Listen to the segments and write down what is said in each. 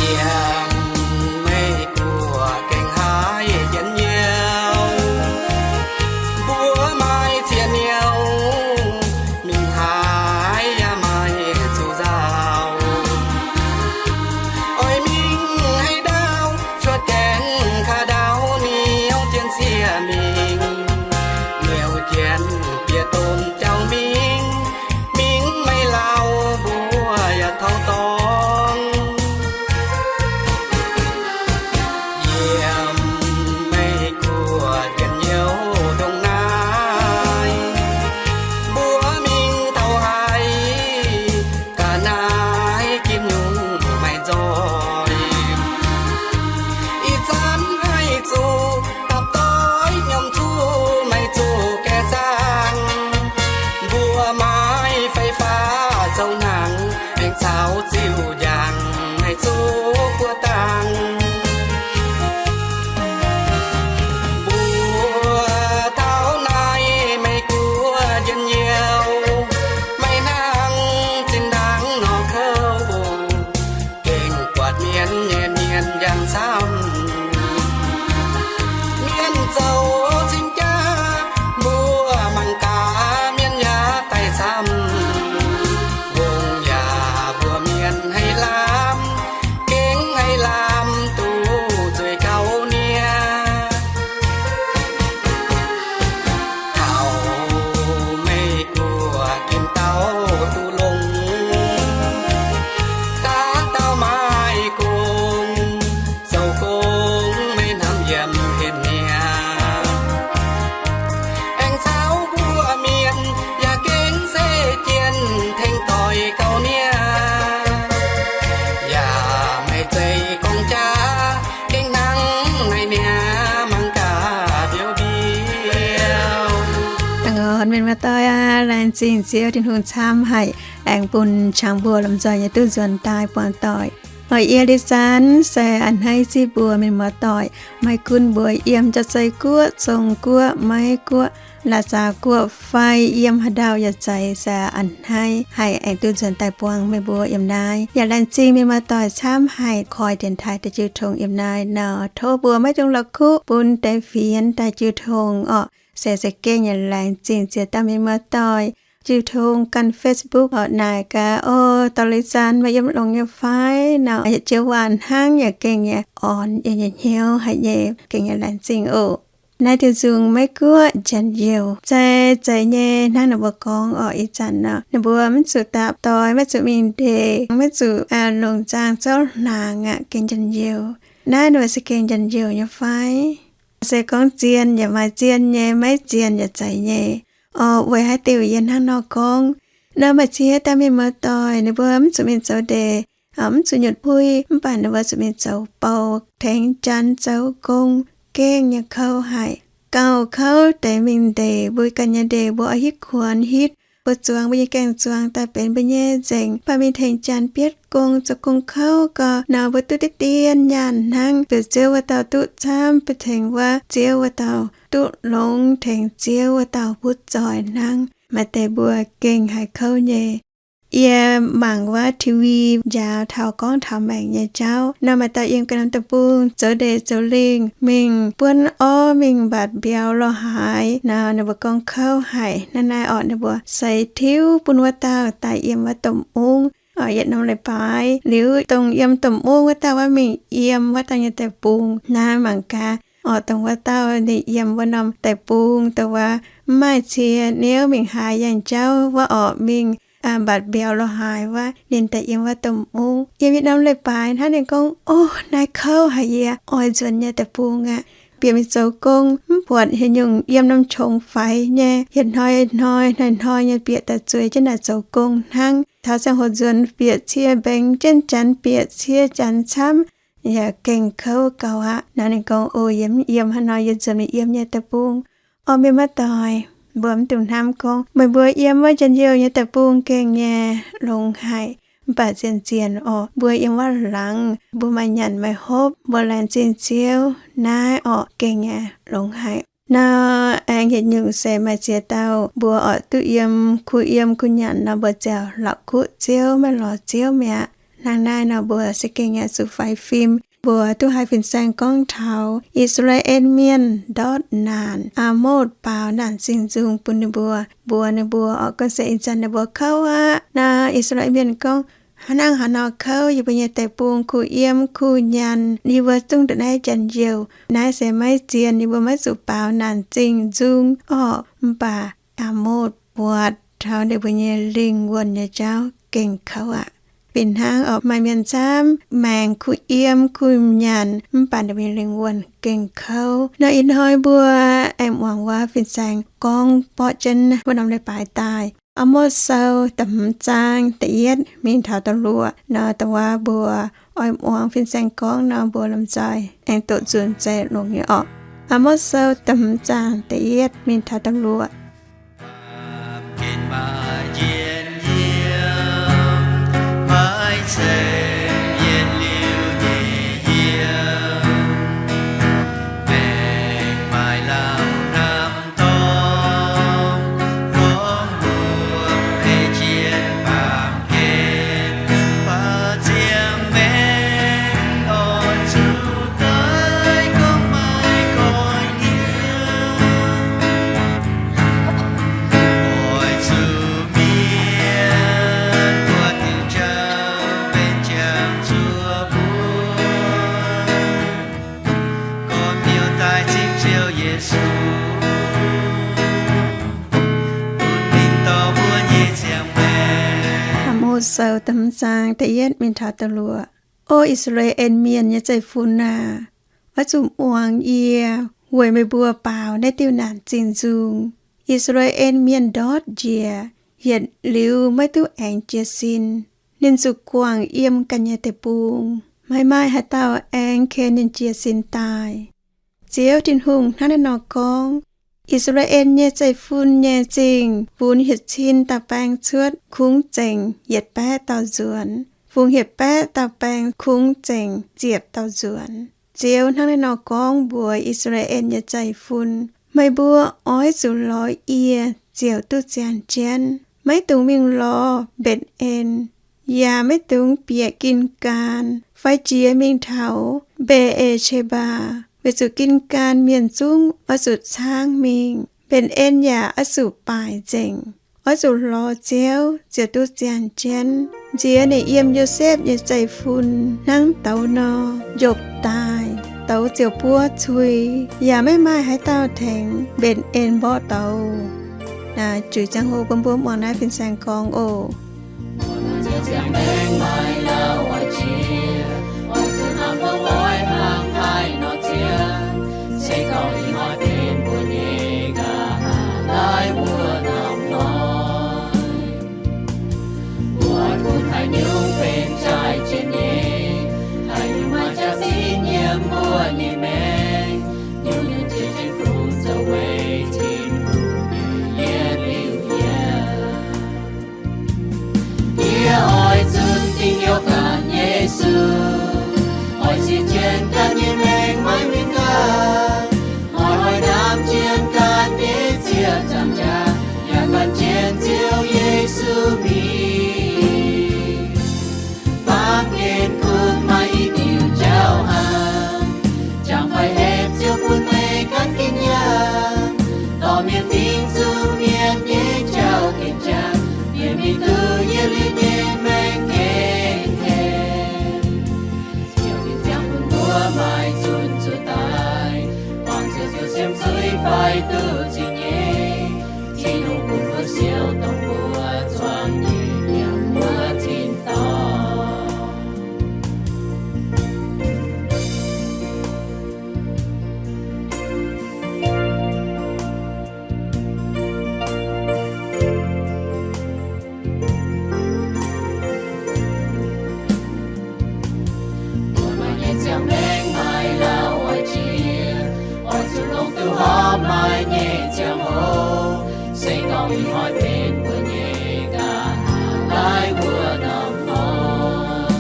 Yiem meih guoqv gaengh haiz njien-youh, mbuo maaih ziex niouh mingh haaix yaac maaih zuqc nzauh. Oix mingh haaix ndau, cuotv gaengh kaaix ndau, niouh jienv sieqv mingh, niouh jienv bieqc domh jauv mingh, mingh maiv lauh mbuo yaac taux dorngx. Yiem meih guoqv njien-youh ndongc naaiv, mbuo mingh taux haaix, ga'naaiv ginv nyungc maaih nzoih. Ih zanc haih zuqc dapv doic, nyiemc zuqc maiv zuqc gaeqv zaangv. Mbuo maaih fai-faa zoux hnaangx, aengx caux ziuh njang, haih zuqc buov dangh. Mbuo taux naaiv meih guoqv njien-youh, maaih hnangv zinh ndaangc norm kouv, gengh buatc mienh nyei mienh njang camv. Mienh zoux cing-jaa, mbuo mangc gaax mienh yaac daic camv. Ngongh yaac mbuox mienh haih lamh, gengh haih lamh duqv zueiz gauh nie. Taux meih guoqv ginv dauh duqv longx, dauh dauh maaih gong, zoux gong meih hnamv yiem hien niaa. Aengx caux mbuo mienh yaac gengh se jienh tengx doic gauh nie. Yaac maaih zeiz gorngv jaax, gengh hnangv naaiv niaa mangc gaax mbiouh mbiouh. Hnangv nor, mienh muoz-doic aac, laengz zingh Ziouv Tin-Hungh camv haic, aengx bun qangx mbuo lomh nzoih nyei duqv nzuonx daaih buangh doic. Oix yie li zanc se a'hneiv zipv mbuo mienh muoz-doic, maiv gunv mbuo yiem jaax zeix guoqv, zong guoqv, maiv guoqv, la'zaax guoqv fai yiem haaix ndau yaac zeiz, se a'hneiv haic aengx duqv nzuonx daaih buangh meih mbuo yiem naaiv. Yaac laengz zingh mienh muoz-doic camv haic koi dienx taaih daaih jiu tong yiem naaiv nor, tov mbuo maiv dungx la'kuqv bun deix fienx daaih jiu tong orqc. Se za'gengh yaac laengz zingh ziex dauh mienh muoz-doic jiu tong ganh Facebook orqc, naaic gaax, O, dorh li zanc meih yiem longx nyei fai? Nor, yietc joux waac hnangv yaac gengh yaac orn yie nyei hnyouv haic nyei, gengh yaac laengz zingh oc. Naaiv diuh nzungh Meiv Guoqv njien-youh zeiz zeiz nyei, hnangv ninh mbuo gorngv orqc, ih zanc nor ninh mbuo maiv zuqc dapv doix, maiv zuqc mingh ndeic, maiv zuqc longc nzangc zouv hnaangx aqv, gengh njien-youh. Naaiv ninh mbuo se gengh njien-youh nyei fai? Se gorngv zien yaac maaih zien nyei, maiv zien yaac zeiz nyei. Orqc, weic haaix diuc yie hnangv nor gorngv? Nor maaih ziex dauh mienh muoz-doic ninh mbuo mv zuqc mingh zoux ndeic, mv zuqc nyutc puix, mv baac ninh mbuo zuqc mingh zoux bou, tengx janx zoux gong, gengh nyei kouv haic. Gauh kouv deix mingh ndeic, mbuo ganh nyei ndeic mbuo oix hitv kuonx hitv, mbuo zuangx mbuo nyei gaeng-zuangx daaih benx mbuo nyei nzengc, mv baac mingh tengx janx bietv gong zoux gong kouv gau nor, mbuo duqv deix dien nyaanh hnangv. Bieqc Ziouv wuov dauh duqv camv, bieqc tengx wuov Ziouv wuov dauh duqv longx, tengx Ziouv wuov dauh butv zoih hnangv. Maaih deix mbuo gengh haiz kouv nyei. Yie mangc wuov TV njaaux taux gorngv taux maengc nyei jauv nor, maaih dauh yiem ganh norm deic-bung zoux ndeic zoux lingh mingh buonv orv, mingh mbatc mbiauz lorh haaix nor, ninh mbuo gorngv kouv haic. Naaiv naaiv orqc, ninh mbuo seix tiuv bun wuov dauh daaih yiem wuov domh mungv orqc, yietc norm leiz-baaix liuz, dongh yiem domh mungv wuov dauh wuov mingh yiem wuov dauh nyei deic-bung. Naaiv mangc gaax orqc, dongh wuov dauh ninh yiem wuov norm deic-bung dongh wuov mv maaih cie niouv mingh haaix yaangh jauv wuov orqc, mingh mbatc mbiauz lorh haaix wuov, ninh daaih yiem wuov domh mungv. Yiem yietc norm leiz-baaix hnangv, ninh gorngv, O, naaiv kouv haic, yie oix nzuonx nyei deic-bung aqv. Bieqc mingh zoux gong mv buatc haaix nyungc, yiem norm qongx faix nyei, yietc hnoi hnoi hnoi hnoi nyei bieqc daaih zueiz jienv naaic zoux gong hnangv. Taux ziangh hoc nzuonx bieqc cie mbengx jienv janx, bieqc cie janx camv, yaac gengh kouv gauh aqv. Nor ninh gorngv, O, yie mv yiem haaix nor, yie nzuonx mingh yiem nyei deic-bung. Orqc, mienh muoz-doic, mbuo mv dungx hnamv gorngv meih mbuo yiem wuov njien-youh nyei deic-bung gengh nyei longx haic. Mv baac zien-zien orqc, mbuo yiem wuov laangz mbuo maaih nyanc maaih hopv, mbuo laengz zingh Ziouv, naaiv orqc gengh nyei longx haic. Nor aengx yietc nyungc se maaih ziex dauh mbuo orqc duqv yiem kuh yiem kuh nyanc nor, mbuo ziouc la'kuqv Ziouv, maiv lorz Ziouv mi'aqv. Hnangv naaiv nor mbuo se gengh yaac zuqc faix fim. Mbuo duqv haiz fin-saeng gorngv taux I^saa^laa^en Mienh ndortv naanc, Aamotv baaux naanc zingh nzung bun ninh mbuo, mbuox ninh mbuo oc, gorngv se ih zanc ninh mbuo kouv aqv. Naaiv I^saa^laa^en Mienh gorngv, Hnangv haaix nor kouv? Yie mbuo nyei deic-bung kuh yiem kuh nyanc, yie mbuo zungv ndongc naaiv janx-youh. Naaiv se maiv zien, yie mbuo maiv zuqc baaux naanc zingh nzung orqc. Mv baac Aamotv buatc taux ninh mbuo nyei lingh wuonh nyei jauv gengh kouv aqv. Fih hnangv oc, maaih mienh camv maengc kuh yiem kuh nyanc, mv baac ninh mbuo nyei lingh wuonh gengh kouv. Nor ih hnoi mbuo aengx muangx wuov fin-saeng gorngv borqv jienv wuov norm leiz-baaix daaih. Aamotv Sou da'hmz zaang da'yietv mingh taux da'luoqc. Nor da'wuov mbuo oix muangx fin-saeng gorngv nor, mbuo lomh nzoih aengx doqc nzunc se longx nyei orqc. Aamotv Sou da'hmz zaang da'yietv mingh taux da'luoqc. Aamotv Sou da'hmz zaang da'yietv mingh taux da'luoqc. O I^saa^laa^en Mienh nyei zeiv-fun aah! Oix zuqc muangx yie weic meih mbuo baaux naaiv diuh naanc zingh nzung. I^saa^laa^en Mienh ndortv njiec, yietc liuz maiv duqv aengx jiez sin. Ninh zuqc guangc yiem ganh nyei deic-bung. Maiv maaih haaix dauh aengx ken ninh jiez sin daaih. Ziouv Tin-Hungh hnangv naaiv nor gorngv, I^saa^laa^en nyei zeiv-fun nyei zingh funx hietc cin dauh baeng cuotv kungx zengc yietc baeqv dauh nzuonx, funx hietc baeqv dauh baeng kungx zengc ziepc dauh nzuonx. Ziouv hnangv naaiv nor gorngv mbuox I^saa^laa^en nyei zeiv-fun, Meih mbuo oix zuqc lorz yie ziouc duqv ziangh jienv. Maiv dungx mingh lorz Mbetc^en, yaac maiv dungx bieqc Gin^gaan fai jiex mingh taux Mbe^e^qe^mbaa, weic zuqc Gin^gaan mienh zungv oix zuqc caangv mingh. Mbetc^en yaac oix zuqc baaic nzengc. Oix zuqc lorz Ziouv ziouc duqv ziangh jienv. Nziex ninh yiem Yosepv nyei zeiv-fun hnangv douz nor njopv daaih. Douz ziouc buov cui, yaac maiv maaih haaix dauh tengx Mbetc^en mborqv douz. Naaiv zuiz ziangh hoc bun mbuo muangx naaiv fin-saeng gorngv oc. Yie oix zunc dingh hnyouv ganh Yesu, oix ziec jienv ganh nyei maengc maiv winh ganh, oix hoic ndaamv jienv ganh nyei ziec zaangc jaax, yaac gan jienv Ziouv Yesu mingh. Baamh gen kungx maaih i diuc jauv haic, jangx fai hepc Ziouv bun meih gan ganh yaac dorh mienh fingx zuqc mienh nyei jauv-ginx jaax, mienh mingh duqv yie liuz nyei maengc gengh hepc. Ziouv fin-saeng bun mbuo maaih zunc zuqc daaih, buangh zuqc Ziouv siemv zuiz fai duqv zingh nyeic. Tin-Hungh bun mbuo siou dongh mbuo zuangx nyeic yiem mbuo tin-dorngh. Mbuo maaih nyei ziangh maengc maaih lauh oix jiex, oix zuqc longc duqv horpc maaih nyei ziangh hoc. Se gorngv ih hnoi benx mbuo nyei nqa'haav laaiv wuov norm hnoi,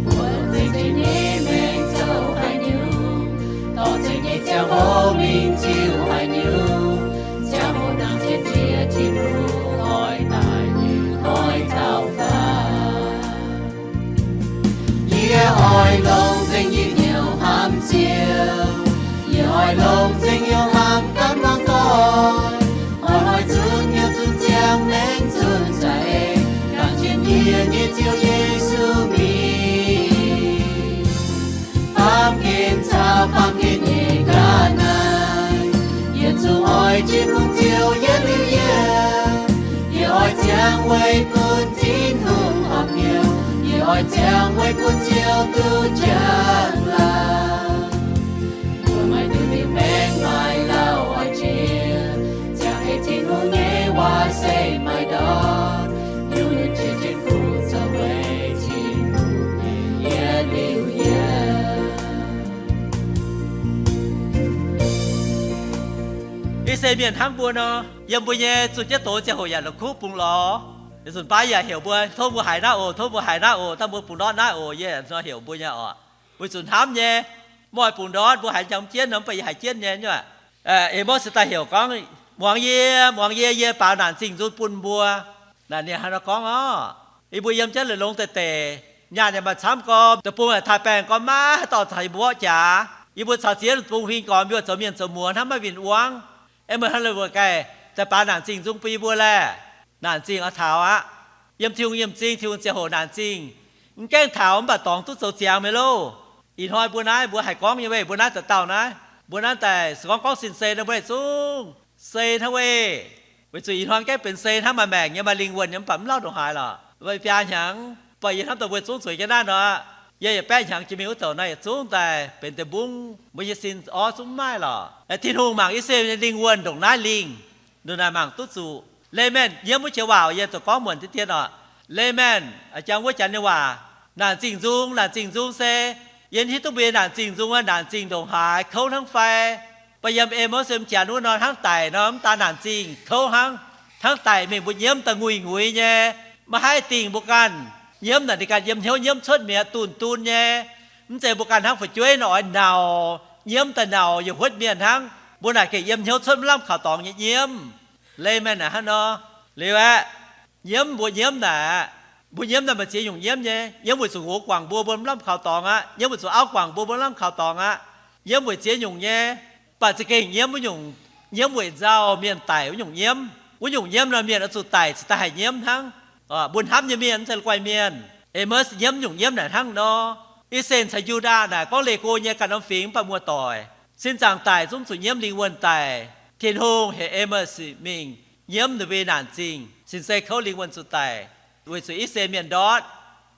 mbuo longc zengc jiex nyei maengc zoux haaix nyungc, dorh zengc nyei ziangh hoc mingh ziux haaix nyungc, ziangh hoc nangc jienv jiex Tin-Hungh oix daaih. Weic bun Tin-Hungh horpc hnyouv, yie oix ziangh weic bun Ziouv duqv njang-laangc. Mbuo maiv duqv ndie-mengh maaih lauh oix jiex, ziangh ei Tin-Hungh nyei waac se maaih ndortv. Hnyouv yiem jiex jienv kuv zoux weic Tin-Hungh nyei yietc liuz yietc. I se mienh hnamv mbuo nor, yiem mbuo nyei zunh jienv doz ziangh hoc yaac la'kuqv bungx lorz. Yietc nzunc baav yaac heuc mbuo, tov mbuo haiz naaiv oc, tov mbuo haiz naaiv oc, tov mbuo bungx ndortv naaiv oc, yie nor heuc mbuo nyei oc. Weic zuqc hnamv nyei, mv oix bungx ndortv, mbuo haiz njang jienv nor, mv baac yie haiz jienv nyei nyuoqc. Amos daaih heuc gorngv, muangx yie, muangx yie, yie baaux naanc zingh nzung bun mbuo. Naaic ninh hnangv nor gorngv orqc, yie mbuo yiem jienv longx deix deix, nyaanh yaac maaih camv gormx, deic-bung yaac taaih baengh gormx, maiv haaix dauh caux yie mbuo orqv jaax. Yie mbuo caux ziex deic-bung huing gormx, yie mbuo zoux mienh zoux muoz hnangv, maiv win-wangv. Aengx meih hnangv le mbuo ganh daaih baaux naanc zingh nzung bun yie mbuo laeh. Naanc zingh oix taux aqv. Yiem Tin-Hungh nyei m'zing, Tin-Hungh ziangh hoc naanc zingh. Mv gaengh taux mv baac dorngx duqv zoux ziangx meih loh. Ih hnoi mbuo naaiv mbuo haih gorngv nyei weic mbuo naaiv dauh dauh naaiv, mbuo naaiv daaih se gorngv gorngv sin sei nor mbuo zungv sei hnangv weic. Weic zuqc ih hnoi gaengh benx sei hnangv, maaih maengc nyei, maaih lingh wuonh nyei, mv baac mv lauh ndongc haaix lorqc. Mbuo biaa hnyangx, mv baac yie hnamv dongh mbuo zungv zueiz jienv naaiv nor, yie yietc baeqv hnyangx jiex mingh wuov douc naaiv yietc zungv daaih benx deic-bung, mbuo nyei sin orv zungv mv maaih lorqc. Tin-Hungh mangc I^saa^laa^en nyei lingh wuonh ndongc naaiv lingh, ndongc naaic mangc duqv zuqc. Lamen yiem wuov joux waac yie zoux gorngv muonc deix dien orqc. Lamen jangx wuov janx nyei waac, naanc zingh nzung, naanc zingh nzung se yie hiuv duqv mbuo nyei naanc zingh nzung, naanc zingh ndongc haaix kouv hnangv fai. Mv baac yiem Amos se m'jangc wuov nor hnangv daic nor, mv daan naanc zingh kouv hnangv. Hnangv daic mingh mbuo nyiemv daaih nguiz-nguiz nyei, maiv haih dingh mbuo ganh. Nyiemv naaic ninh ganh yiem hnyouv nyiemv cuotv mi'aqv, dunh dunh nyei. Mv zeiz mbuo ganh hnangv fu'jueiv nor oix nauc, nyiemv daaih nauc yietc huotv mienh hnangv. Mbuo naaic gengh yiem hnyouv cuotv maiv lamh kaux dorngx nyei nyiemv. Lamen naaic hnangv nor. Liuz aeqv, nyiemv mbuo nyiemv naaic, mbuo nyiemv naaic maaih ziex nyungc nyiemv nyei. Nyiemv weic zuqc nqox guangc mbuo, mbuo mv lamh kaux dorngx aqv. Nyiemv weic zuqc auv guangc mbuo, mbuo mv lamh kaux dorngx aqv. Nyiemv weic ziex nyungc nyei, mv baac za'gengh nyiemv wuov nyungc, nyiemv weic nzauh mienh daic wuov nyungc nyiemv. Wuov nyungc nyiemv nor mienh oix zuqc daic cingx daaih haih nyiemv hnangv. Mbuo hnamv nyei mienh mv zeiz la'guaih mienh. Amos nyiemv nyungc nyiemv naaic hnangv nor. I^saa^laa^en caux Yu^ndaa naaic gorngv leih go nyei ganh norm fingx mv baac muoz-doic. Sin zaangc daic zungv zuqc nyiemv lingh wuonh daic. Tin-Hungh heuc Amos mingh nyiemv ninh mbuo nyei naanc zingh, sin sei kouv lingh wuonh zuqc daic, weic zuqc I^saa^laa^en mienh ndortv.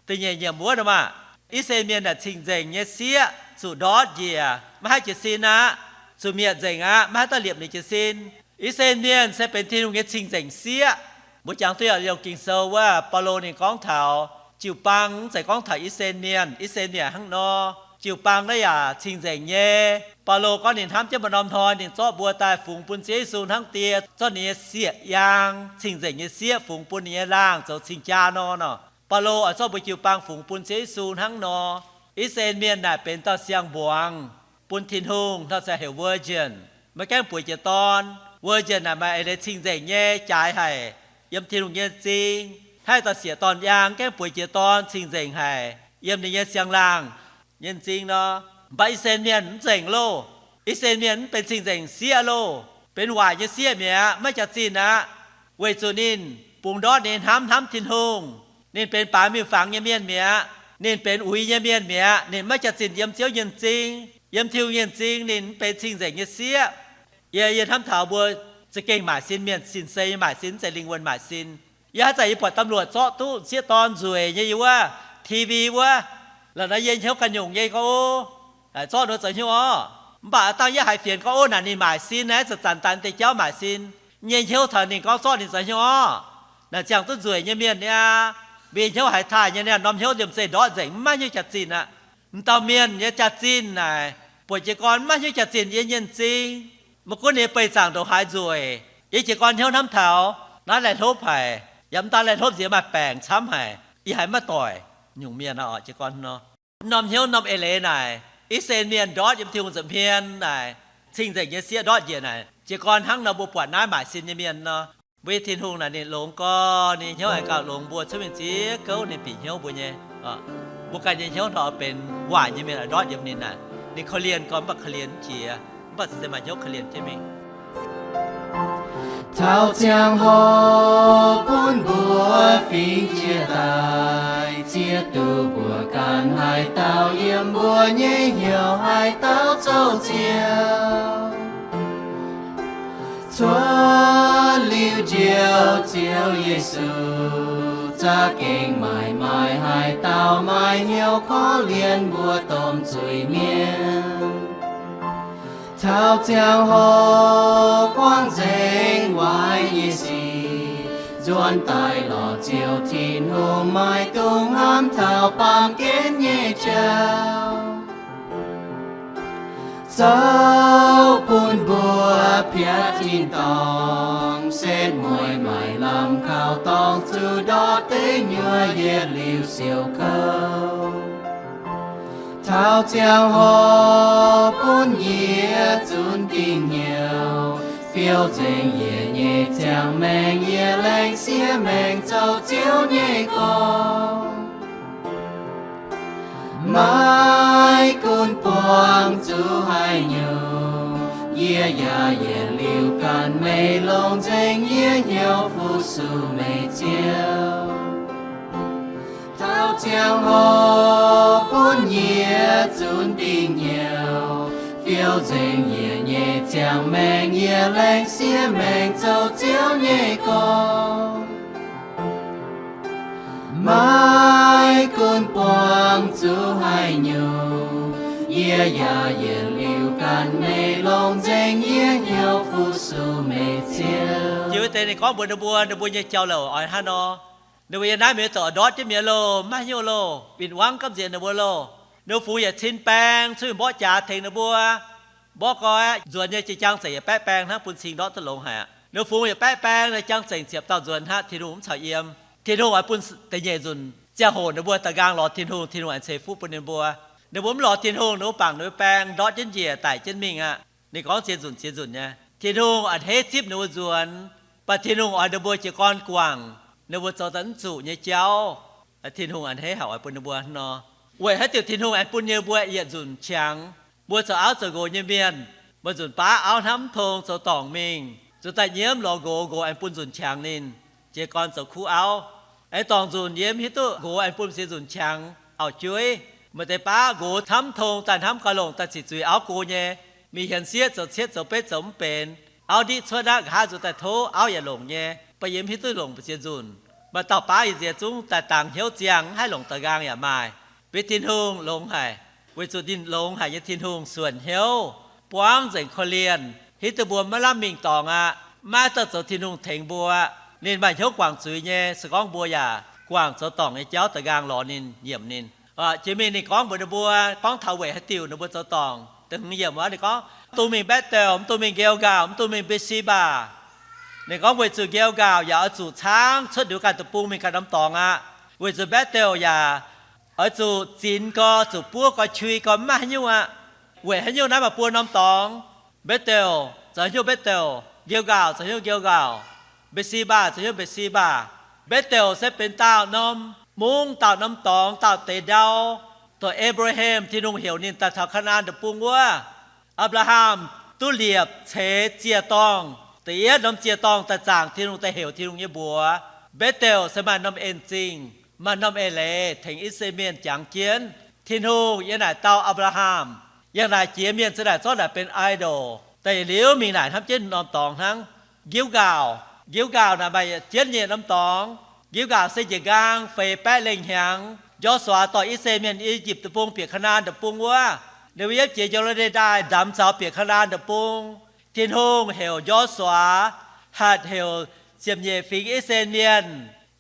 Da'nyeic nyungc wuov nor maah, I^saa^laa^en mienh naaic cing-nzengc nyei sieqv zuqc ndortv njiec, maiv haih jiez sin aqv. Zuqc mietc nzengc aqv, maiv haih daaih liepc ninh jiez sin. I^saa^laa^en mienh se benx Tin-Hungh nyei cing-nzengc sieqv. Mbuo jangx duqv yaac yiem Ging-Sou wuov, Baulo ninh gorngv taux jiu-baang, mv zeiz gorngv taux I^saa^laa^en mienh. I^saa^laa^en mienh hnangv nor, jiu-baang naaiv yaac cing-nzengc nyei. Baulo gorngv ninh hnamv jienv maaih norm hnoi ninh zorqv mbuo daaih fungx bun Ziouv Yesu hnangv die, zorqv ninh nyei sieqv yaang, cing-nzengc nyei sieqv fungx bun ninh nyei laangh zoux cing-jaa nor nor. Baulo oix zorqv mbuo jiu-baang fungx bun Ziouv Yesu hnangv nor. I^saa^laa^en mienh naaic benx dauh siang-mbuangz bun Tin-Hungh, hnangv se heuc virgin, maiv gaengh bueix jiex dorn. Virgin naaic maaih eix leiz cing-nzengc nyei jaaix haic yiem Tin-Hungh nyei m'zing. Haih dauh sieqv dorn yaang gaengh bueix jiex dorn cing-nzengc haic yiem ninh nyei siang-laangh nyei m'zing nor. Mv baac I^saa^laa^en mienh mv nzengc loh. I^saa^laa^en mienh mv benx cing-nzengc sieqv loh, benx waaic nyei sieqv mi'aqv, maiv jaax-zinh aqv. Weic zuqc ninh bungx ndortv ninh nyei hnamv hnamv Tin-Hungh. Ninh benx baaix miuc-fangx nyei mienh mi'aqv. Ninh benx uix nyei mienh mi'aqv. Ninh maiv jaax-zinh yiem Ziouv nyei m'zing, yiem Tin-Hungh nyei m'zing ninh mv benx cing-nzengc nyei sieqv. Yie, yie hnamv taux mbuo za'gengh maaic sin, mienh sin-sei nyei maaic sin, mv zeiz lingh wuonh maaic sin. Yie haaix zanc yie buatc ตำรวจ zorqv duqv sieqv dorn nzueic nyei yie wuov, T V wuov, la'nor yie hnyouv ganh nyungc nyei gorngv, o, zorqv nor zoux hnyouv orv. Mv baac dangh yie haiz fienx gorngv, o, naaic ninh maaic sin naaiv, zanc-zanc daaih deix jauv maaic sin, nyei hnyouv taux ninh gorngv zorqv ninh zoux hnyouv orv. Naaic ziangh duqv nzueic nyei mienh niaa, mbuo hnyouv haiz taaih nyei niaa, norm hnyouv liemh zeih ndortv nzengc, mv maaih hnyouv jaax-zinh aqv. M'dauh mienh nyei jaax-zinh naaic, buatc jiez gorn mv maaih hnyouv jaax-zinh yiem nyei m'zing. Maiv gunv ninh nyei beih zaangc ndongc haaix nzueic, yie jiez gorn hnyouv hnamv taux naaiv laih hlopv haic, yaac mv daan laih hlopv nziex maaih baengc camv haic. Yie haiz maiv doic nyungc mienh nor, jiez gorn nor, norm hnyouv norm eix leiz naaic, I^saa^laa^en mienh ndortv yiem Tin-Hungh nza'hmien naaic, cing-nzengc nyei sieqv ndortv njiec naaic, jiez gorn hnangv nor mbuo buatc naaiv maaic sin nyei mienh nor. Mbuo nyei Tin-Hungh naaic ninh longx gorx, ninh hnyouv aengx gauh longx mbuo cuotv mingh ziex gouv ninh bieqc hnyouv mbuo nyei. Mbuo ganh nyei hnyouv hnoi benx waaic nyei mienh ndortv yiem ninh naaic, ninh korv-lienh gorx mv baac korv-lienh mv jiex, mv baac se maaih hnyouv korv-lienh jienv mingh. Taux ziangh hoc bun mbuo fingx jiex daaih, ziex duqv mbuo ganh haaix dauh yiem mbuo nyei hnyouv haaix dauh zoux Ziouv. Cuotv liuz njiec Ziouv, Ziouv Yesu, za'gengh maaih, maaih haaix dauh maaih hnyouv korv-lienh mbuo domh zuiz-mienh? Taux ziangh hoc buangv nzengc waaic nyei sic, nzuonx daaih lorz Ziouv Tin-Hungh, maiv dungx hnamv taux baamh gen nyei jauv. Zoux bun mbuo piatv tin-dorngh, setv mueiz maaic lamh kaux dorngx, zuqc ndortv deic nyuoqc yietc liuz siouc kouv. Taux ziangh hoc bun yie zunc dingc hnyouv, fiou nzengc yie nyei ziangh maengc, yie laengz siev maengc zoux Ziouv nyei gorx. Maiv gunv buangh zuqc haaix nyungc, yie yaac yietc liuz ganh meih longx nzengc yie hnyouv fu-sux meih Ziouv. Taux ziangh hoc bun yie zunc dingc hnyouv, fiou nzengc yie nyei ziangh maengc, yie laengz siev maengc zoux Ziouv nyei gorx. Maiv gunv buangh zuqc haaix nyungc, yie yaac yietc liuz ganh meih longx nzengc yie hnyouv fu-sux meih Ziouv. Jiex wuov deix ninh gorngv mbuox ninh mbuo, ninh mbuo nyei jauv-louc oix hnangv nor. Ninh mbuo yiem naaiv mienh douc ndortv jienv mi'aqv loh, maiv hnyouv loh, win-wangv gamh nziex ninh mbuo loh. Ninh mbuo fungx yietc cin baeng cuotv mingh mborqv jaax tengx ninh mbuo. Mborqv gau aqv, nzuonx nyei jiex jang zengc yietc baeqv baeng hnangv bun cing ndortv duqv longx haic aqv. Ninh mbuo fungx yietc baeqv baeng nyei jang zengc ziepc dauh nzuonx hnangv, Tin-Hungh mv caux yiem. Tin-Hungh oix bun da'nyeic nzunc ziangh hoc ninh mbuo da'nqaang lorz Tin-Hungh, Tin-Hungh aengx ceix fuqv bun ninh mbuo. Ninh mbuo mv lorz Tin-Hungh, ninh mbuo bangc ninh mbuo baeng ndortv jienv njiec daic jienv mingh aqv. Ninh gorngv ziex nzunc ziex nzunc nyei, Tin-Hungh a'hneiv zipv ninh mbuo nzuonx, baac Tin-Hungh oix ninh mbuo jiez gorn guangc ninh mbuo zoux daaih mv zuqc nyei jauv. Tin-Hungh a'hneiv haic oix bun ninh mbuo hnangv nor. Weic haaix diuc Tin-Hungh aengx bun ninh mbuo yietc nzunc qangx? Mbuo zoux auv zoux nqox nyei mienh, maaih nzunc baav auv hnamv mv tong zoux dorngc mingh, zoux daaih nyiemv lorz nqox, nqox aengx bun nzunc qangx ninh jiez gorn zoux kuv auv. Aengx dorngc nzunc yiem hiuv duqv nqox aengx bun ziex nzunc qangx auv-jueiv. Maaih deix baav nqox hnamv mv tong daaih hnamv gauh longc daaih ziqc zuiz auv go nyei, mingh hienx sieqv zoux cietv zoux betv zoux mv benx. Auv ndiqv cuotv aqv, nqa'haav nzuonx daaih tov auv yaac longc nyei, baac yiem hiuv duqv longc ziex nzunc. Maaih dauh baav yaac nziex zungv daaih dangx hnyouv ziangh, mv haih longc da'nqaang yaac maaih. Mv baac Tin-Hungh longx haic, weic zuqc ninh longx haic nyei Tin-Hungh suonc hnyouv, buangv nzengc korv-lienh, hiuv duqv mbuo maiv lamh mingh dorngx aqv, maiv dauh zoux Tin-Hungh tengx mbuo. Ninh maaih hnyouv guangc zuiz nyei, se gorngv mbuo yaac guangc zoux dorngc nyei jauv da'nqaang lorz ninh, nyiemc ninh. Jiex mingh ninh gorngv mbuox ninh mbuo, gorngv taux weic haaix diuc ninh mbuo zoux dorngc. Da'hmz yiemc wuov ninh gorngv, mv dungx mingh Mbetv^dael, mv dungx mingh Gilgaa, mv dungx mingh Mbetc^si^mbaa. Ninh gorngv weic zuqc Gilgaa yaac oix zuqc caangv cuotv liuz ganh deic-bung mingh ganh norm dorngx aqv. Weic zuqc Mbetv^dael yaac oix zuqc zinx gau, zuqc buov gau, qui gau, mv maaih haaix nyungc aqv. Weic haaix nyungc naaiv maaih buo norm dorngx? Mbetv^dael zoux haaix nyungc Mbetv^dael, Gilgaa zoux haaix nyungc Gilgaa, Mbetc^si^mbaa zoux haaix nyungc Mbetc^si^mbaa. Mbetv^dael se benx dauh norm mungv, dauh norm dorngx, dauh deix ndau, dongh Apc^laa^ham Tin-Hungh heuc ninh daaih taux Kaa^naa^an Deic-Bung wuov. Apc^laa^ham duqv liepc ceix ziec-dorngh, da'yietv norm ziec-dorngh daaih zaangc Tin-Hungh, daaih heuc Tin-Hungh nyei mbuox. Mbetv^dael se maaih norm en zingh, maaih norm eix leiz tengx I^saa^laa^en Mienh jangx jienv. Tin-Hungh yiem naaic dau Apc^laa^ham, yangh naaic jiex mienh se naaic zorqv naaic benx idol, daaih yietc liuz mingh naaic hnamv jienv norm dorngx hnangv. Gilgaa, Gilgaa naaic maaih jienv nyei norm dorngx. Gilgaa se njiec nqaang feix baeqv lengh hnyangx, Njosua dorh I^saa^laa^en Mienh I^yipv Deic-Bung bieqc Kaa^naa^an Deic-Bung wuov. Ninh mbuo yiem jiex Jor^ndaen Ndaaih ndamx zaux bieqc Kaa^naa^an Deic-Bung. Tin-Hungh heuc Njosua, hatc heuc ziepc nyeic fingx I^saa^laa^en Mienh,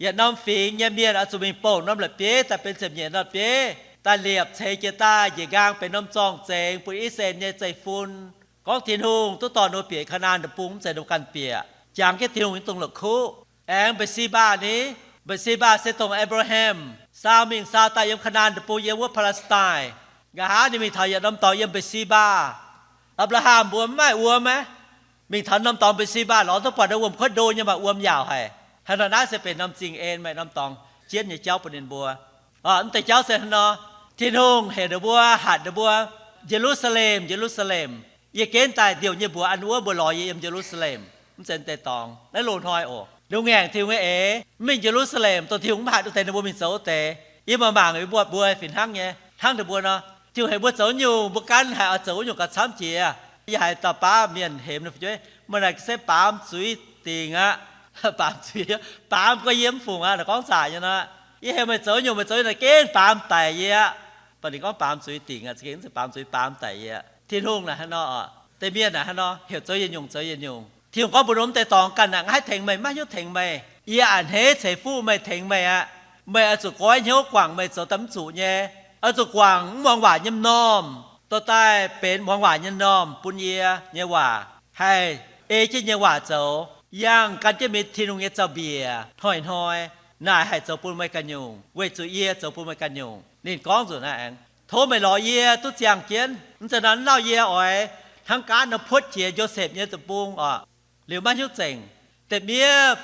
yietc norm fingx nyei mienh oix zuqc mingh bouh norm la'bieiv daaih benx ziepc nyeic norm la'bieiv, daaih liepc ceix jiez daaih njiec nqaang benx norm zorng-zengx bun I^saa^laa^en nyei zeiv-fun. Gorngv Tin-Hungh duqv dorh ninh mbuo bieqc Kaa^naa^an Deic-Bung, mv zeiz ninh mbuo ganh bieqc. Jangx jienv Tin-Hungh nyei dongh la'kuqv. Aengx Mbetc^si^mbaa ni, Mbetc^si^mbaa se dongh Apc^laa^ham, Saau mingh Saau daaih yiem Kaa^naa^an Deic-Bung, yiem wuov Aa^laa^si^ndaa. Nqa'haav ninh mingh taux yietc norm dorngx yiem Mbetc^si^mbaa. Apc^laa^ham mbuo mv maaih wuom aqv. Mingh taux norm dorngx Mbetc^si^mbaa lorz duqv buatc wuom kuotv ndo nyei, maaih wuom yaauc haic. Hnangv nor naaiv se benx norm zingh en, maaih norm dorngx jienv nyei jauv bun ninh mbuo. Mv deix jauv se hnangv nor, Tin-Hungh heuc ninh mbuo, hatc ninh mbuo, Ye^lu^saa^lem, Ye^lu^saa^lem, yie genv daaih ndiouh nyei mbuox an wuov, mbuo lorz yie yiem Ye^lu^saa^lem. Mv zeiz mv deix dorngx, naaiv loz-hnoi oc. Ninh mbuo ngaengc Tin-Hungh nyei eix, mv mingh Ye^lu^saa^lem, dongh Tin-Hungh mv hatc wuov deix ninh mbuo mingh zoux wuov deix. Yie maaih mangc mbuo, mbuo fih hnangv nyei, hnangv ninh mbuo nor. Tin-Hungh heuc mbuo zoux nyungc, mbuo gan haic oix zoux wuov nyungc gauh camv jiex. Yie haiz dauh baav mienh hemx ninh fu'jueiv, meih naaic se baamz zuiz dingc aqv. Baamz zuiz, baamz gorx yie mv fungc aqv. Naaic gorngv zaqc nyei nor, yie heuc meih zoux nyungc, meih zoux nyei naaic gengh baamz daic yie aqv. Mv baac ninh gorngv baamz zuiz dingc aqv, za'gengh baamz zuiz baamz daic yie aqv. Tin Hungh naaic hnangv nor oc, deix mienh naaic hnangv nor heuc zoux yietc nyungc zoux yietc nyungc. Tin Hungh gorngv mbuox ninh, mv deix dorngx ganh naaic, nqa'haav tengx meih, maiv hiuv tengx meih. Yie a'hneiv ceix fuqv meih, tengx meih aqv. Meih oix zuqc goiv hnyouv guangc meih zoux daaih mv zuqc nyei. Oix zuqc guangc mv muangx waac nyei m'normh, dorh daaih benx muangx waac nyei m'normh bun yie nyei waac, haih ei jienv yie nyei waac zoux, yangh gan jienv mingh Tin-Hungh nyei zaux-mbiec hnoi-hnoi. Naaic haih zoux bun meih ganh nyungc, weic zuqc yie zoux bun meih ganh nyungc. Ninh gorngv nzunc naaiv aengx, tov meih lorz yie duqv ziangh jienv. Mv zeiz nor, lauh yie oix hnangv gaatv nor puotv jiex Yosepv nyei deic-bung oc. Liuz maiv hiuv zengc. Da'miev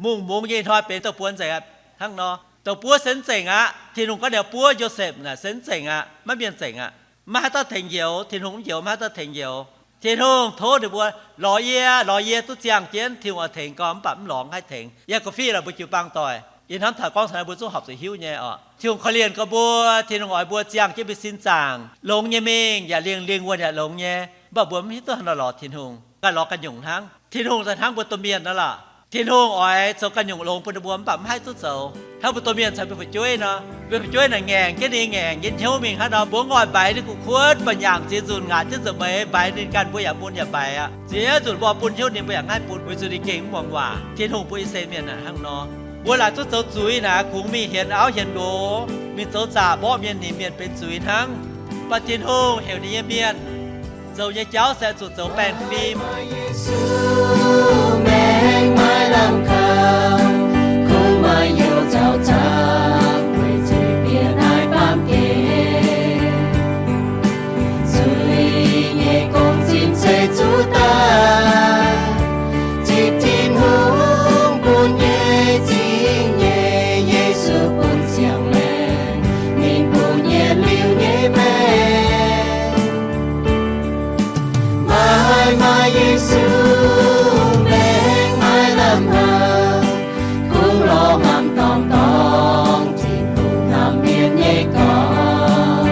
mungz-mungz nyei hnoi benx douh buo nzengc aqv. Hnangv nor, douh buo se mv zengc aqv. Tin-Hungh gorngv ninh buov Yosepv naaic se mv zengc aqv, maiv mienh zengc aqv. Maiv haaix dauh tengx njoux, Tin-Hungh mv njoux, maiv haaix dauh tengx njoux. Tin-Hungh tov ninh mbuo, lorz yie, lorz yie duqv ziangh jienv. Tin-Hungh oix tengx gorngv, mv baac mv lorz haih tengx. Yaac ga'fih lorqc, mbuo jiu-baang doic. Yie hnamv taux gorngv taux naaiv mbuo zungv horpc zuqc hiuv nyei oc. Tin-Hungh korv-lienh gorx mbuo, Tin-Hungh oix mbuo ziangh jienv mingh sin zaangc, longx nyei mingh yaac lingh, lingh wuonh yaac longx nyei. Mv baac mbuo mv hiuv duqv haaix nor lorz Tin-Hungh, ganh lorz ganh nyungc hnangv. Tin-Hungh daaih hnangv mbuo domh mienh nor lorqc. Tin-Hungh oix zoux ganh nyungc longx bun ninh mbuo, mv baac mv haih duqv zoux. Hnangv mbuo domh mienh caux mbuo fu'jueiv nor, mbuo fu'jueiv naaic ngaengc jienv ninh, ngaengc jienv hnyouv mingh hnangv nor, mbuo ngaengc mbaix ninh gu'kuotv, mv baac nyanc ziex nzunc, ngaatc ziex nzunc, meih mbaix ninh ganh, mbuo yaac mun yaac mbaix aqv. Ziex nzunc mbuo bun hnyouv ninh, mbuo yaac mv haih bun, weic zuqc ninh gengh mv muangx waac. Tin-Hungh bun I^saa^laa^en Mienh naaic hnangv nor, mbuo laaic duqv zoux zuiz naaic, kungx mingh hienx auv hienx nqox, mingh zoux zaqc, mborqv mienh, nimc mienh benx zuiz hnangv. Mv baac Tin-Hungh heuc ninh nyei mienh zoux nyei jauv se zuqc zoux baengh fim. Yesu maengx maiv lamh kaux, kungx maaih youz zaux zaqc, weic zuiz-bieqc naaiv baamh gen. Zuiz nyei gong-zinh se zuqc daaih zipv Tin-Hungh bun nyei zingh nyeic. Yesu bun siang-maengc, ninh bun yietc liuz nyei maengc. Maaih, maaih Yesu maengx maiv lamh haux, kungx lorz hnamv dorngx dorngx, Tin-Hungh hnamv mienh nyei gorx.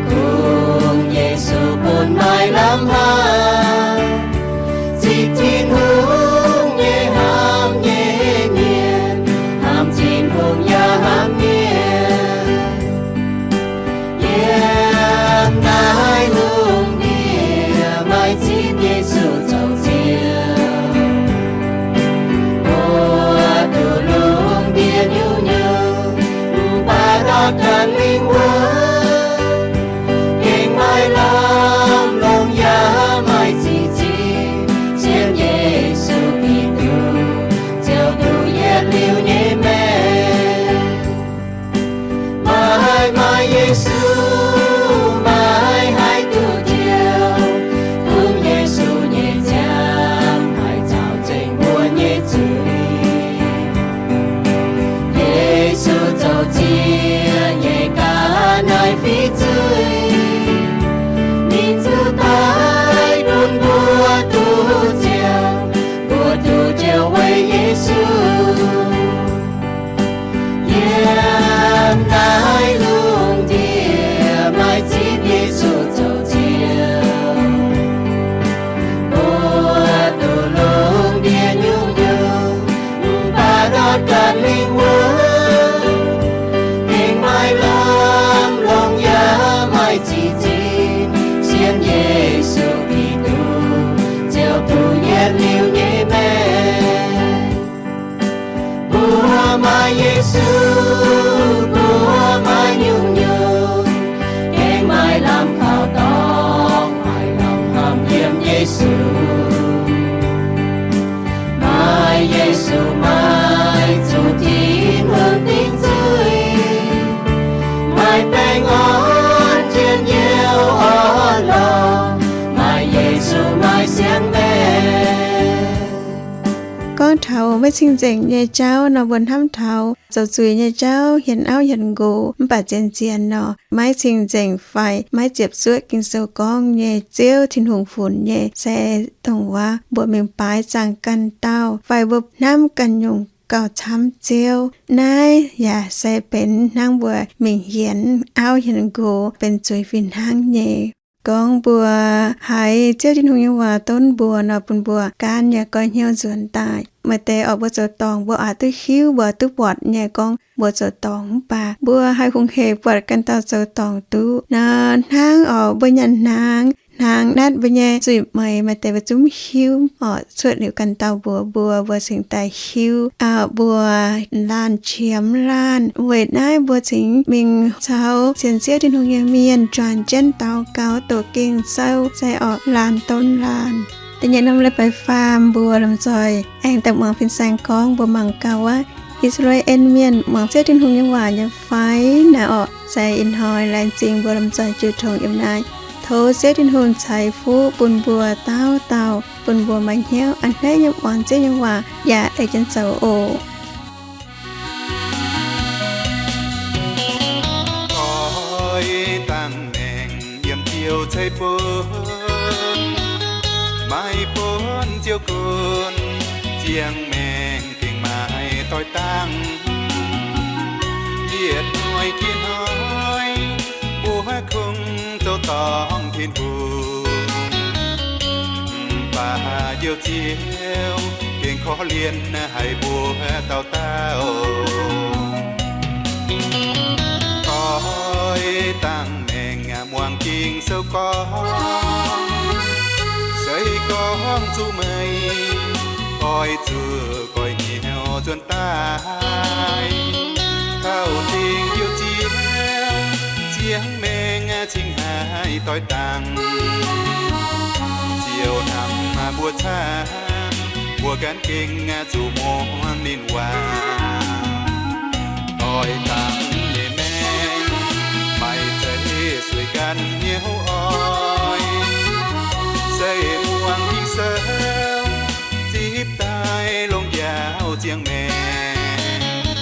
Kungx Yesu bun maaih lamh haux, zipv Tin-Hungh nyei hnamv nyei mienh, hnamv Tin-Hungh yaac hnamv mienh. Yiem naaiv lungh ndiev maaih zipv Yesu zoux Ziouv. Mbuo duqv lungh ndiev nyungc-nyungc, mv baac ndortv ganh lingh wuonh, gengh maaih lamh longx yaac maaih zipv zingh, sienx Yesu Giduc, Ziouv duqv yietc liuz nyei maengc. Maaih, maaih Yesu, maaih haih duqv Ziouv. Kungx Yesu nyei ziangh haih caux nzengc mbuo nyei zuiz. Yesu zoux ziex nyei ga'naaiv fiqv zuiz, ninh zuqc daic bun mbuo duqv ziangh, mbuo duqv Ziouv weic Yesu. Yiem naaiv lungh ndiev maaih zipv Yesu zoux Ziouv. Mbuo duqv lungh ndiev nyungc-nyungc, mv baac ndortv ganh lingh wuonh, gengh maaih lamh longx yaac maaih zipv zingh, sienx Yesu Giduc, Ziouv duqv yietc liuz nyei maengc. Mbuo maaih Yesu, mbuo maaih nyungc-nyungc, gengh maaih lamh kaux dorngx, maaih lamh hnamv yiem Yesu. Maaih Yesu, maaih zuqc Tin-Hungh dingc zuiz, maaih baengh orn njien-youh orn-lorqc, maaih Yesu, maaih siang-maengc. Gorngv taux maiv cing-nzengc nyei jauv nor, mbuo hnamv taux zoux zuiz nyei jauv, hienx auv hienx nqox, mv baac zien-zien nor, maiv cing-nzengc fai maiv ziepc zuoqv Ging-Sou gorngv nyei, Ziouv Tin-Hungh funx nyei, se dongh wuov mbuo mingh baaix zaangc ganh dauh fai mbuo hnamv ganh nyungc gauh camv Ziouv. Naaiv yaac se benx hnangv mbuo mingh hienx auv hienx nqox benx zuiz fih hnangv nyei. gorngv mbuo haiz Ziouv Tin-Hungh nyei waac donv mbuo nor, bun mbuo gaanv yaac goiv hnyouv nzuonx daaih. Maaih deix oix mbuo zoux dorngc, mbuo oix duqv hiuv, mbuo oix duqv buatc nyei gorngv mbuo zoux dorngc, mv baac mbuo haih hungh hec buatc ganh dauh zoux dorngc duqv nor, hnangv oc, mbuo nyanc hnaangx, hnaangx natv mbuo nyei zuiz-meix, maaih deix mbuo zungv hiuv oc, cuotv liuz ganh dauh mbuox mbuo, mbuo cingx daaih hiuv, mbuo laanh qiemx laanh. Weic naaiv mbuo cingx mingh caux sienx Ziouv Tin-Hungh nyei mienh juangc jienv daux gaux doqc Ging-Sou, se oc, laanh donv laanh. Da'nyeic norm leiz-baaix faam mbuo lomh nzoih aengx daaih muangx fin-saeng gorngv mbuo mangc gaax wuov I^saa^laa^en Mienh muangx Ziouv Tin-Hungh nyei waac nyei fai naaiv oc. Se ih hnoi laengz zingh mbuo lomh nzoih jiu tong yiem naaiv. Tov Ziouv Tin-Hungh ceix fuqv bun mbuo dauh dauh, bun mbuo maaih hnyouv a'hneiv nyei muangx Ziouv nyei waac yaac ei jienv zoux oc. Oix dangh maengc yiem Ziouv ceix bun, maiv bun Ziouv gunv, ziangh maengc gengh maiv doix dangh. Yietc hnoi jiex hnoi, mbuo kungx zoux dorngc Tin-Hungh, mv baac Njoux Ziouv gengh korv-lienh haic mbuo dauh dauh. Oix dangh maengc muangx Ging-Sou gorngv, se gorngv zuqc meih oix zuqc goiv hnyouv nzuonx daaih, taux dingc Njoux Ziouv, ziangh maengc cingx haih doix dangh. Ziouv hnamv mbuo camv, mbuo ganh gengh zuqc muangx ninh waac. Doix dangh nyei maengc maaih zeiv sueih ganh hnyouv oix, se muangx Ging-Sou, zipv daaih longx njaaux ziangh maengc.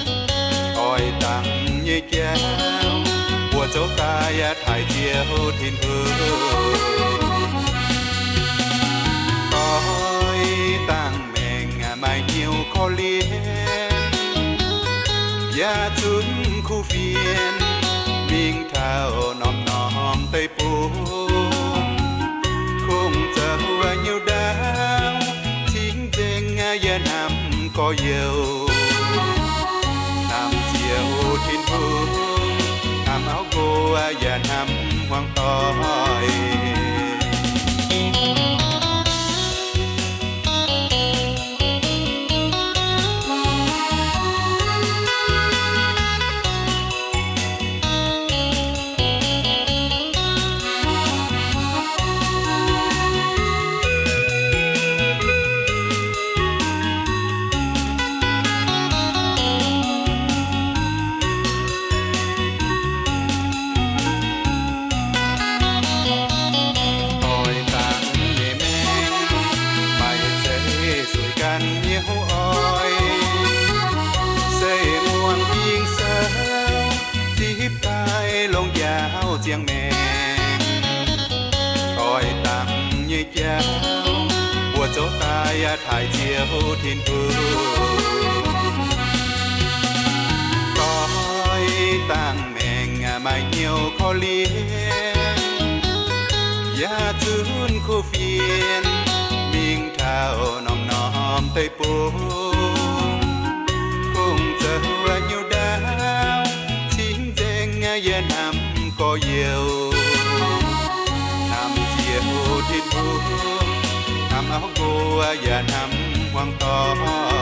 Doix dangh nyei jauv, mbuo zoux daaih taaih Ziouv Tin-Hungh. Doix dangh maengc maaih hnyouv korv-lienh, yaac zunc kuv fienx mingh taux norm-norm deic-bung. Kungx zoux hnyouv ndaauv, cingx nzengc yaac hnamv gorx-youz. Hnamv Ziouv Tin-Hungh, hnamv auv nqox yaac hnamv hmuangx doic. Doix dangh nyei maengc maaih zeiv sueih ganh hnyouv oix, se muangx Ging-Sou, zipv daaih longx njaaux ziangh maengc. Doix dangh nyei jauv, mbuo zoux daaih taaih Ziouv Tin-Hungh. Doix dangh maengc maaih hnyouv korv-lienh, yaac zunc kuv fienx mingh taux norm-norm deic-bung. Kungx zoux hnyouv ndaauv, cingx nzengc yaac hnamv gorx-youz. Hnamv Ziouv Tin-Hungh, hnamv auv nqox yaac hnamv hmuangx doic.